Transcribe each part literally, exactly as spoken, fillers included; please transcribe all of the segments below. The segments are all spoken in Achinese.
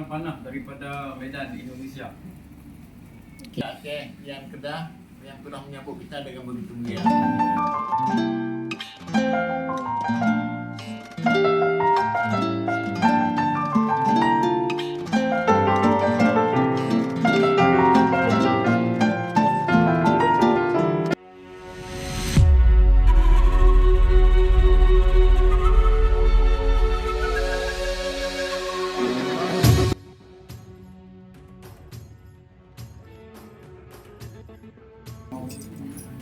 Panah daripada Medan, Indonesia. Okey, nyang keudah, nyang keudah menyambut kita dengan begitu mulia.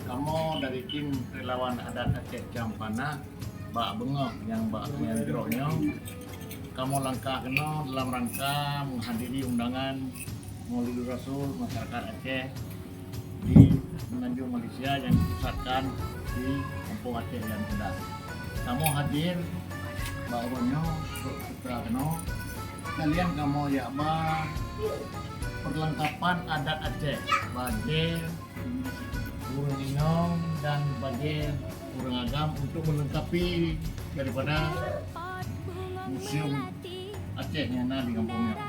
Kamoe dari tim relawan adat Aceh Cang Panah bak beungoh nyang bak nyang jroh nyoe, kamoe langkah keunoe dalam rangka meuhadiri undangan Maulidul Rasul masyarakat Aceh di Semenanjung Malaysia nyang dipusatkan di Kampung Aceh Lian Endah. Kamoe hadir bak uroe nyoe untuk putra keunoe. Sekalian kamoe jak ba perlengkapan adat Aceh, bajée ureuëng inong dan bajée ureuëng agam untuk melengkapi daripada museum Aceh nyang na di gampông nyoe.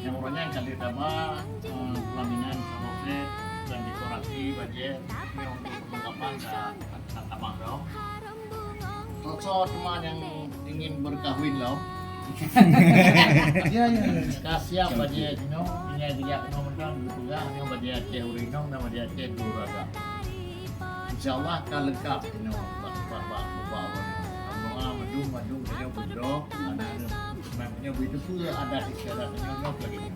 Nyang uroe nyan ka lheueh taba, eh, pelaminan, saboh set dan dekorasi bajée nyoe untuk perlengkapan ka, ka tamah dah. Soe-soe teuma nyang ingin berkahwin lom? Ya, ya, ya, ya. Ka siap bajée jinoe, tinggai geujak keunoe mantong, geupeugah nyoe bajée Aceh ureuëng inong dan bajée Aceh ureuëng agam. Insya Allah ka leungkap jinoe bak, bak, bak, bak. Doa mandum, mandum tanyoe beudroe, aneuk-aneuk nyoe beuteupeue adat istiadat tanyoe nyoe lagée nyoe.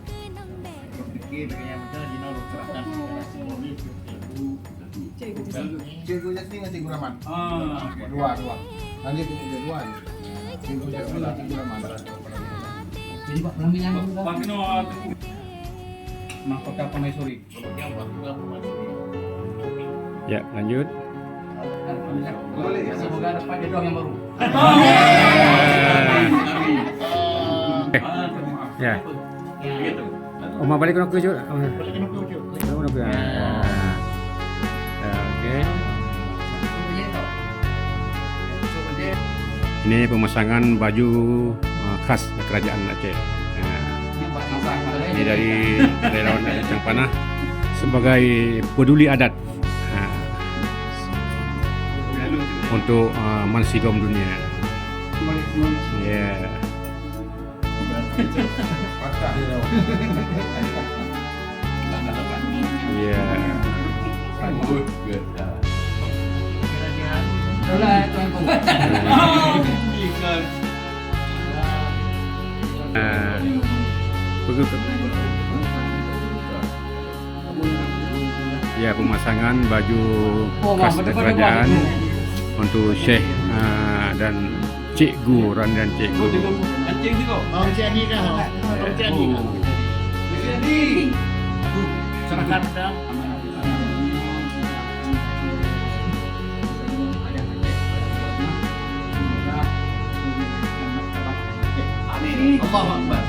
Berpikir lagée nyan mantong jinoe lôn serahkan secara simbolis keu Ibu. Cikgu Jasmine dengan Cikgu Rahman. Ah. Dua, dua. Lanjut ke dua. Cikgu Jasmine dengan Cikgu Rahman. Jadi, Pak, pelaminan dulu, Pak. Pak Kino, ah, Teguh. Mahkota Permaisuri. Ya, lanjut. Semoga dapat jodoh yang baru. Amin. Amin. Eh, ya. Oma balik kena kujut. Balik kena kujut. Balik kena kujut. Ya. Ya, oke. Ini pemasangan baju, uh, khas kerajaan Aceh. Ya. Ini dari relawan Aceh Cang Panah sebagai peduli adat. Ha. Untuk, uh, Mansigom dunia. Ya. Patah dia. Ya. Good, good. Ah. Bagus. Ya, pemasangan baju khas kerajaan untuk Syekh, ah, dan Cikgu, Ran dan Cikgu. Oh, Cik Adi dah. Oh, Cik Adi dah. Cik Adi. Serahkan dah. Allahu Akbar.